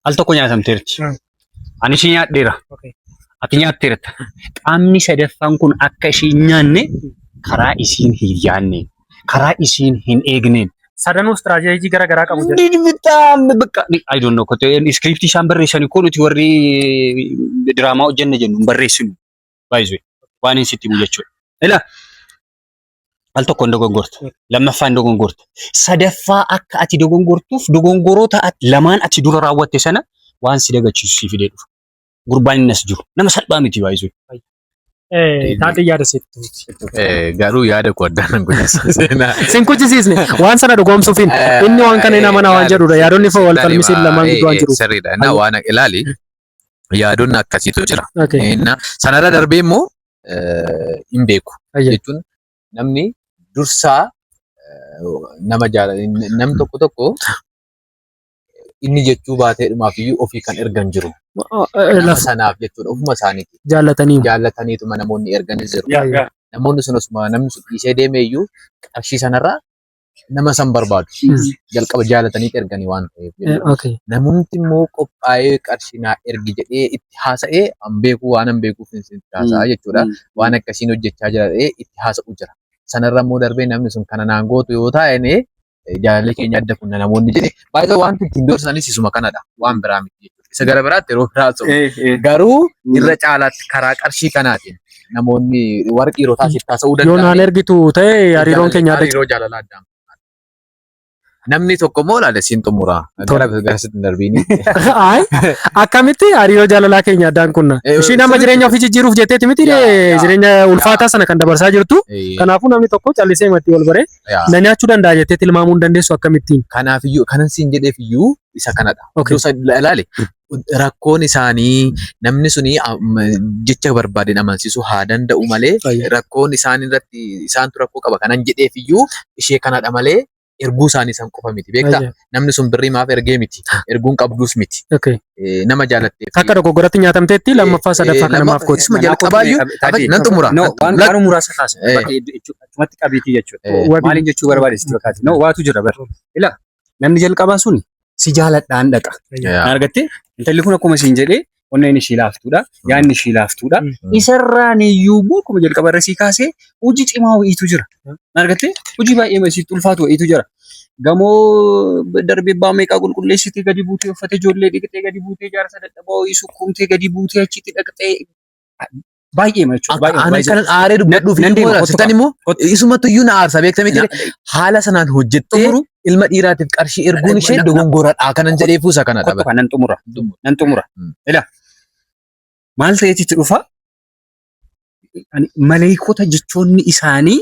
Al tokko nyaatamteerti. Ani ishii nyaadheera. Ati nyaatteerta. Qaamni sadaffaan kun akka ishii hin nyaanne karaa isiin hin yaadneen, karaa isiin hin eegneen. Sadanuu istiraateejii gara garaa qabu jedha. Bitaam bakka I don't know kote iskiriptii isaan barreessan koo nuti warri diraamaa hojjenne jennu hin barreessinu. Baay'isuu waan hin sitti himu jechuudha. Ila al tokko hin dogongorta. Lammaffaa hin dogongorta. Sadaffaa akka ati dogongortuuf dogongoroota lamaan ati dura raawwatte sana waan si dagachiisu si fidee dhufa. Gurbaan inni as jiru nama salphaa miti baay'isuu. Taatee yaada seettu. Garuu yaada koo addaan hin kuchisiisne. Seenaa. Sin kuchisiisne waan sana dhugoomsuufin inni waan kana hin amanaa waan jedhudha. Yaadonni wal falmisiin lamaan gidduu waan jiru. Sirriidha. Na waan ilaali yaadonni akkasiitu jira. Sanarra darbee immoo hin beeku. Jechuun namni dursaa nama jaalala namni tokko tokko inni jechuu baateedhumaaf iyyuu ofii kan ergan jiru. Nama sanaaf jechuudha ofuma isaaniiti. Jaallatanii. Jaallataniituma namoonni erganis jiru. Namoonni sun osuma namni sun dhiisee deeme iyyuu qarshii sanarraa nama san barbaadu. Jalqaba jaalataniit erganii waan ta'eef. Namumti immoo qophaa'ee qarshii naa ergi jedhee itti haasa'ee an beekuu waan an beekuuf itti haasa'a jechuudha. Waan akkasiin hojjechaa jira jedhee itti haasa'u jira. Sanarra immoo darbee namni sun kana naan gootu yoo taa'e Jaalallee keenya adda kunna namoonni jedhe baay'ee wanti ittiin doorsanis isuma kanadha. Waan biraa miti jechuudha. Isa gara biraatti yeroo biraa haasa'u. Garuu irra caalaatti karaa qarshii kanaatiin namoonni warri dhiirotaa siif taasisuu Yoo naan danda'an ergitu ta'e hariiroon keenya adda hariiroo jaalalaa addaan. Namni tokko immoo laale siin xumura. Gara garasitti hin darbiini. Ayi, akkamitti hariiroo jaalalaa keenya addaan kunna? Ishiin amma jireenya ofii jijjiiruuf jetteeti miti jireenya ulfaataa sana kan dabarsaa jirtu. Kanaafuu namni tokko callisee matti wal baree na nyaachuu danda'a jettee tilmaamuu hin dandeessu akkamittiin? Kanaafiyyuu kanan siin jedheef iyyuu isa kanadha. Iddoo ilaali, rakkoon isaanii namni suni jecha barbaadeen amansiisuu haa danda'u malee rakkoon isaan irratti isaantu rakkoo qaba kanan jedheef iyyuu ishee kanadha malee erguu isaanii san qofa miti beektaa. Namni sun birrii maaf ergee miti, erguun qabduus miti. Nama jaalatteef. Takka dogoggoratti nyaatamteetti, lammaffaa sadaffaa kana maaf gooti? Isuma jalqabaayyuu nan xumura. No, waan muraasa kaasa. Bakka achumatti qabiitii jechuudha. Maaliin jechuu barbaade sitti fakkaate? No, waatu jira bara. Ila namni jalqabaa suni si jaaladhaan dhaqa. Argattee intalli kun akkuma siin jedhee onneen ishii laaftuudha, yaadni ishii laaftuudha. Isarraan iyyuu immoo akkuma jalqaba irra sii kaasee hojii cimaa wayiitu jira. Argattee hojii baay'ee isitti ulfaatu wayiitu jira. Gamoo darbee baa meeqaa qulqulleessitee gadi buutee uffata ijoollee dhiqxee gadi buutee jaarsa dadhabaa wayii sukkuumtee gadi buutee achitti dhaqxee baay'ee jechuudha. Baay'ee Ani kanan aaree dubbadhuuf Nan deema, immoo kottu sittan immoo kottu. isumatu iyyuu na aarsa beekta miti haala sanaan hojjettee ilma dhiiraatiif qarshii erguun ishee dogongoradha kanan jedheefuu isa kanadha. Kottu nan xumura. Nan xumura. Ila maal ta'eetitti dhufa? Ani maleekota jechoonni isaanii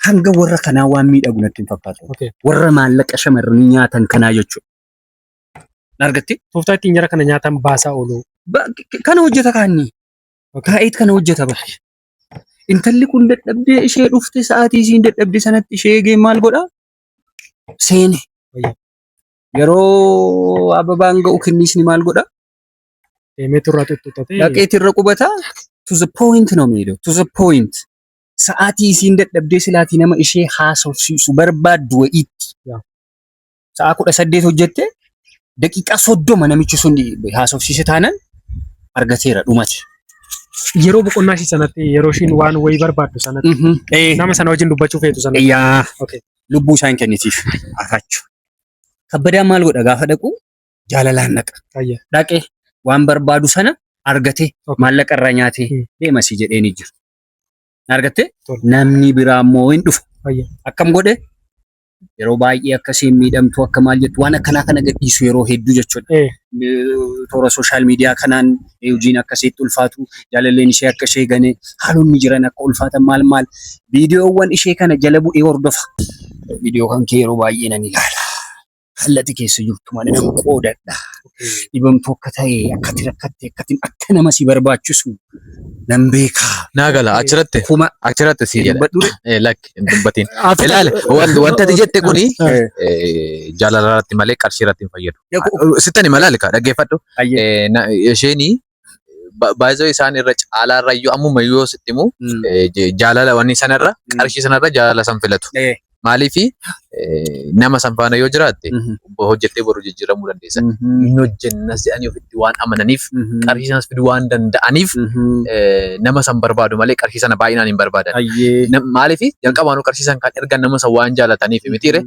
hanga warra kanaa waan miidhagu natti hin fakkaatu. Warra maallaqa shamarranii nyaatan kanaa jechuudha. Argatte? Tooftaa ittiin jara kana nyaatan baasaa oolu. Kana hojjeta kaanni. Taa'eet kana hojjeta bara. Intalli kun dadhabdee ishee dhufte sa'aatii isiin dadhabde sanatti ishee eegee maal godha? Seene. Yeroo ababaan ga'u kinniisni maal godha? Deemee turraa tuttuqatee. Dhaqeet irra qubata. To the point ነው የሚሄደው። To the point. Sa'aatii isiin dadhabdee silaatii nama ishee haasofsiisu barbaaddu wayiitti. Sa'a 18 hojjette daqiiqaa 30 namichi sun haasofsiise taanaan argateera dhumate. Yeroo boqonnaa ishii sanatti, yeroo ishiin waan wayii barbaaddu sanatti, nama sana wajjin dubbachuu feetu sanatti. Yaa lubbuu isaa hin kennitiif akachu. Kabbadaan maal godha gaafa dhaqu? Jaalalaan dhaqa. Dhaqee waan barbaadu sana argate maallaqa irraa nyaatee deemasii jedhee ni jira. Argatte namni biraa immoo hin dhufu. Akkam godhe yeroo baay'ee akkasiin miidhamtu akka maal jettu waan akkanaa kana gadhiisu yeroo hedduu jechuudha. Toora social media kanaan hojiin akkasitti ulfaatu, jaalalleen ishee akka ishee gane, haalonni jiran akka ulfaatan maal maal viidiyoowwan ishee kana jala bu'ee hordofa. Viidiyoo kan kee yeroo baay'ee nan ilaala. Hallati keessa jirtu mana nan qoodadha. Dhibamtuu akka ta'e, akkati rakkatte, akkati akka nama si barbaachisu nan beeka. Naa gala achirratti Kuma achirratti si jedha. Dubbadhu. Lakki hin dubbatin. Ilaali, wanta ati jette kuni jaalala irratti malee qarshii irratti hin fayyadu. Sittani malaali ka dhaggeeffadhu. Isheeni baay'ee isaan irra caalaarra iyyuu ammuma yoo sitti himu jaalala wanni sanarra qarshii sanarra jaalala san filatu. Maaliifi nama san faana yoo jiraatte hojjettee boru jijjiiramuu dandeessa. Hin hojjennas jedhanii ofitti waan amananiif qarshii sanas fiduu waan danda'aniif nama san barbaadu malee qarshii sana baay'inaan hin barbaadan. Maaliifi jalqabaanuu qarshii san kan ergan nama san waan jaalataniif mitiire.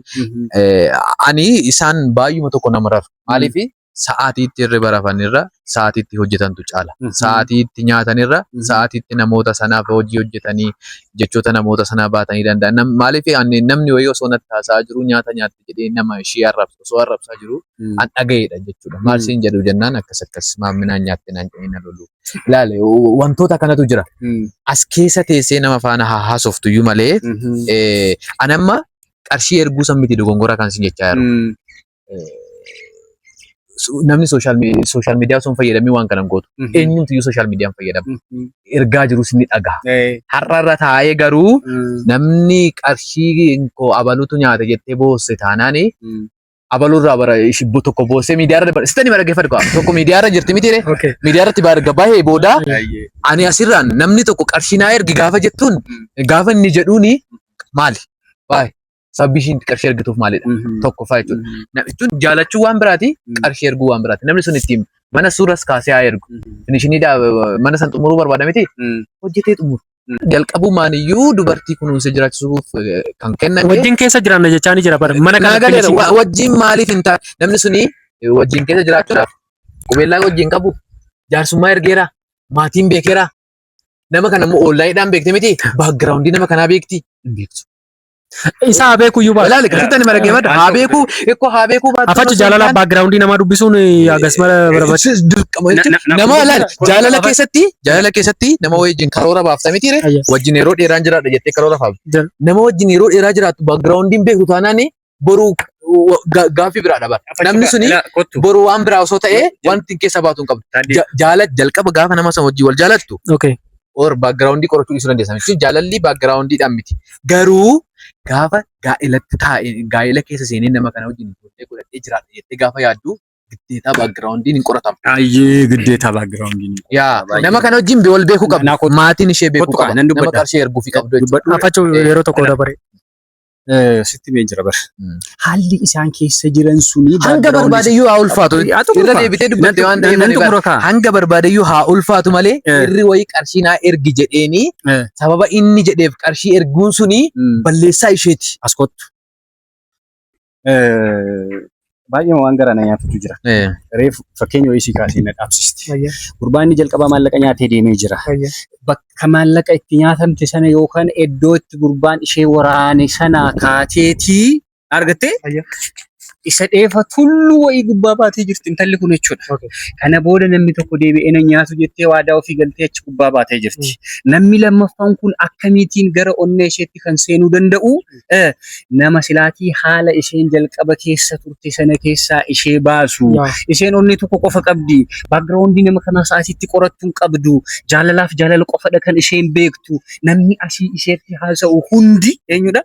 Ani isaan baay'uma tokko nama rafu. Maaliifi sa'aatii itti hirriba rafanirra sa'aatii itti hojjetantu caala. Sa'aatii itti nyaatanirra sa'aatii itti namoota sanaaf hojii hojjetanii jechoota namoota sanaa baatanii danda'an. Maaliif ani namni wayii osoo natti haasa'aa jiru nyaata nyaatte jedhee nama ishee arrabsu osoo arrabsaa jiru an dhaga'eedha jechuudha. Maal siin jedhu jennaan akkas akkas maamminaan nyaatte naan jedhee na lolu. Ilaali, wantoota kanatu jira. As keessa teessee nama faana haa haasoftu iyyuu malee ani amma qarshii erguu san miti dogongora kan siin jechaa jiru. Namni social media osoo hin fayyadamin waan kana hin gootu. Eenyumtu iyyuu social media hin fayyadamu. Ergaa jirus ni dhagaha. Har'a irra taa'ee garuu namni qarshii koo abalutu nyaate jettee boosse taanaani abalurraa bara shibbo tokko boossee miidiyaa irra sitani dhaggeeffadhu qaba. Tokko miidiyaa irra jirti miti ree? Miidiyaa irratti erga bahee booda ani asirraan namni tokko qarshii naa ergi gaafa jettuun gaafa inni jedhuuni maali? Baay'ee. Sababbi ishiin qarshii ergituuf maalidha? Tokkoffaa jechuudha. Jechuun jaalachuu waan biraati, qarshii erguu waan biraati. Namni sun ittiin mana suuras kaasee haa ergu. Finishiniidhaa mana san xumuruu barbaada miti? Hojjetee xumuru. Jalqabumaan iyyuu dubartii kunuunsee jiraachisuuf kan kenname. Wajjin keessa jiraanna jechaa ni jira bara. Mana Naa kana galeera. Wajjin maaliif hin taane namni suni wajjin keessa jiraachuudhaaf qubeellaa wajjin qabu jaarsummaa ergeera, maatiin beekeera. Nama kana immoo onlaayiniidhaan beekte miti, background nama kanaa beekti hin beektu. Isaa haa beeku iyyuu baatu. Ilaali akkasitti ani maragee madda haa beeku ikkoo haa beekuu baattu. Afachu jaalala background namaa dubbisuun hagas mara barbaachisa. Dirqama jechuun nama ilaali jaalala keessatti nama wajjin karoora baafta miti ree, wajjin yeroo dheeraan jiraadha jettee karoora baafta. Nama wajjin yeroo dheeraa jiraattu backgroundiin beektu taanaan boru gaaffii biraa dhaba. Namni suni boru waan biraa osoo ta'ee wanti keessa baatu hin qabdu. Jaala jalqaba gaafa nama sana wajjin wal jaalattu or backgroundii qorachuu dhiisuu dandeessa. Jechuun jaalalli backgroundiidhaan miti. Garuu gaafa gaa'elatti taa'e, gaa'ela keessa seenee nama kana wajjin ijoollee godhadhee jiraadha jettee gaafa yaaddu, giddeetaa backgroundiin hin qoratamu. Ayyee, giddeetaa backgroundiin. Yaa, nama kana wajjin wal beekuu qabdu. Naa kottu. Maatiin ishee beekuu Kottu kaa, qaba. nan Nama dubbadha. qarshii erguufii qabdu jechuudha. Dubbadhu. Afachu yeroo tokko dabare. Sitti mee jira bara. Haalli isaan keessa jiran suni Hanga barbaadeyyuu haa ulfaatu. Haa xumuru Irra kaa. deebitee dubbatte waan ta'eef Nan ani xumura kaa. Hanga barbaadeyyuu haa ulfaatu malee irri wayii qarshii naa ergi jedheeni sababa inni jedheef qarshii erguun suni balleessaa isheeti. As kottu. Baay'ee waan garaa na nyaatutu jira. Reefu fakkeenya wayii sii kaasee na dhaabsisti. Gurbaan inni jalqabaa maallaqa nyaatee deemee jira. Bakka maallaqa itti nyaatamte sana yookaan iddoo itti gurbaan ishee waraane sana kaateetii argattee isa dheefa tulluu wayii gubbaa baatee jirti intalli kun jechuudha. Kana booda namni tokko deebi'ee na nyaatu jettee waadaa ofii galtee achi gubbaa baatee jirti. Namni lammaffaan kun akkamiitiin gara onnee isheetti kan seenuu danda'u, nama silaatii haala isheen jalqaba keessa turte sana keessaa ishee baasu. Isheen onnee tokko qofa qabdi. Backgroundii nama kanaa sa'aatiitti qorattuu hin qabdu. Jaalalaaf jaalala qofadha kan isheen beektu. Namni asii isheetti haasa'u hundi eenyudha?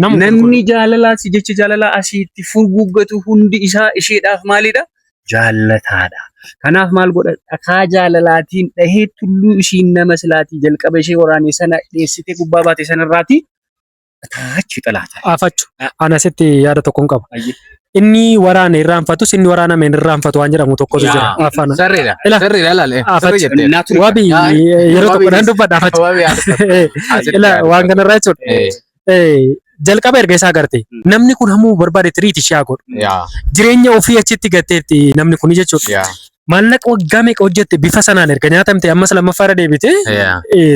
Nama Namni jaalalaas jecha jaalalaa asiitti furguggatu hundi isaa isheedhaaf maalidha? Jaallataadha. Kanaaf maal godha? Dhakaa jaalalaatiin dhahee tulluu ishiin nama silaatii jalqaba ishee waraane sana dheessitee gubbaa baate sanarraati achi xalaata. Afachu. Ana asitti yaada tokkoon qaba. Inni waraane irraanfatus, inni waraaname hin irraanfatu waan jedhamu tokkotu jira. Afaan. Sarreedha. Ila. Sarreedha ilaale. Afachu. Sarree jettee. Wabi yeroo tokko nan dubbadha afachu. Wabi yaada. Ila, waan kanarraa jechuudha. Jalqaba erga isaa agarte, namni kun hamuu barbaade treat ishee haa godhu. Jireenya ofii achitti gatteetti namni kun jechuudha. Maallaqa waggaa meeqa hojjette bifa sanaan erga nyaatamte, ammas lammaffaa irra deebite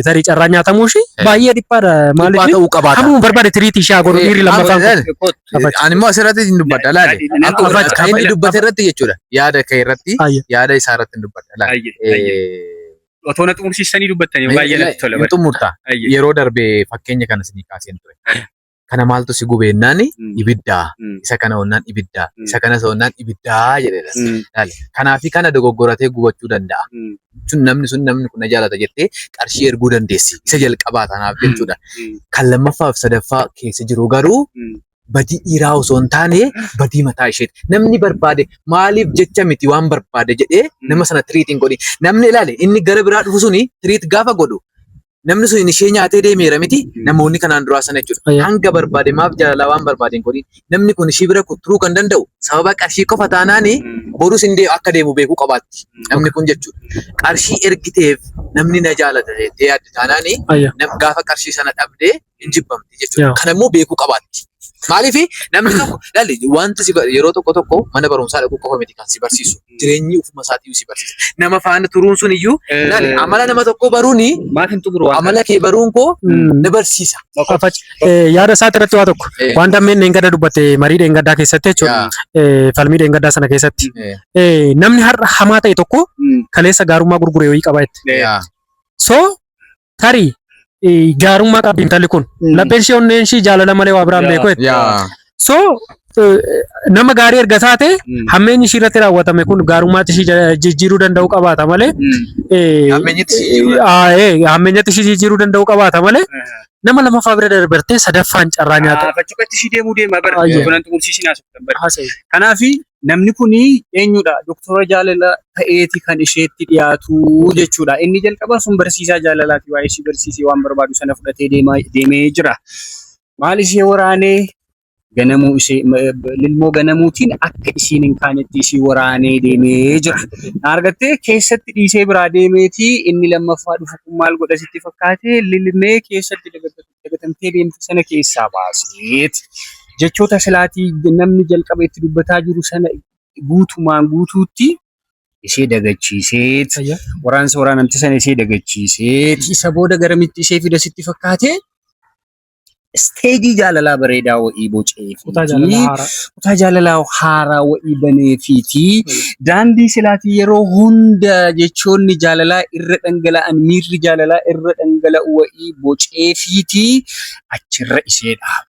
tarii carraa nyaatamuu ishee baay'ee dhiphaadha. Dhiphaa Maaliif ta'uu qabaata. hamuu barbaade treat ishee haa godhu dhiirri lammaffaan kun. Afachu. Ani immoo asirratti hin dubbadha laale. Akkuma Afachu. kan inni dubbate irratti jechuudha. Yaada kee irratti, yaada isaa irratti hin dubbadha laale. Otoo na xumursiisanii dubbattanii baay'ee natti tola. Hin xumurta. Yeroo darbe fakkeenya kana isinii kaaseen ture. Kana maaltu si gubeennaan ibiddaa. Isa kana onnaan ibiddaa. Isa kana onnaan ibiddaa jedheera. Laale. Kanaafi kana dogoggoratee gubachuu danda'a. Jechuun namni sun namni kun na jaalata jettee qarshii erguu dandeessi. Isa jalqabaa tanaaf jechuudha. Kan lammaffaa fi sadaffaa keessa jiru garuu badii dhiiraa osoo hin taane badii mataa isheeti. Namni barbaade maaliif jecha miti, waan barbaade jedhee nama sana treat hin godhin. Namni ilaale inni gara biraa dhufu suni treat gaafa godhu, namni sun ishee nyaatee deemeera miti, namoonni kanaan duraa sana jechuudha. Hanga barbaade maaf jaalalaa waan barbaade hin godhin. Namni kun ishee bira turuu kan danda'u sababa qarshii qofa taanaani borus hin akka deemu beekuu qabaatti. Namni kun jechuudha. Qarshii ergiteef namni na jaalata jettee yaadde taanaani gaafa qarshii sana dhabdee hin jibbamti jechuudha. Kana immoo beekuu qabaatti. Maaliif namni tokko laalli wanti si yeroo tokko tokko mana barumsaa dhaquu qofa miti kan si barsiisu. Jireenyi ofuma isaatii si barsiisa. Nama faana turuun sun iyyuu laali amala nama tokkoo baruuni Maaf hin xumuru waan amala kee baruun koo na barsiisa. Yaada isaati irratti waa tokko. Waan dammeen dheengadda dubbatte marii dheengaddaa keessatti jechuudha. Falmii dheengaddaa sana keessatti. Namni har'a hamaa ta'e tokko kaleessa gaarummaa gurgure wayii qaba jette. So tarii gaarummaa qabdi intalli kun. Lapheen ishee, onneen ishee jaalala malee waa biraan beeku jette. So nama gaarii erga taate, hammeenyi ishii irratti raawwatame kun gaarummaatti ishii jijjiiruu danda'u qabaata malee. Hammeenyitti ishii jijjiiruu Hammeenyatti ishii jijjiiruu danda'u qabaata malee, nama lamaffaa bira darbartee sadaffaan carraa nyaata. Faccukatti ishii deemuu deema bara. Kunan xumursiisin haasoftan bara. Haasa'e. Kanaafi namni kuni eenyudha? Doktora jaalala ta'eeti kan isheetti dhiyaatu jechuudha. Inni jalqabaa sun barsiisaa jaalalaati. Waa'ee ishii barsiisee waan barbaadu sana fudhatee deemee jira. Maal ishee waraanee Ganamuu ishee lilmoo ganamuutiin akka isiin hin kaanetti isii waraanee deemee jira. Na argattee keessatti dhiisee biraa deemeetii inni lammaffaa dhufu kun maal godha sitti fakkaate lilmee keessatti dagatamtee deemte sana keessaa baaseeti. Jechoota silaatii namni jalqaba itti dubbataa jiru sana guutumaan guutuutti ishee dagachiiseet waraansa waraanamte sana ishee dagachiiseet isa booda garamitti ishee fida sitti fakkaate isteejii jaalalaa bareedaa wa'ii Kutaa jaalalaa boceefiitii haaraa. kutaa jaalalaa haaraa wa'ii baneefiitii daandii silaatii yeroo hunda jechoonni jaalalaa irra dhangala'an miirri jaalalaa irra dhangala'u wa'ii boceefiitii achirra ishee dhaaba.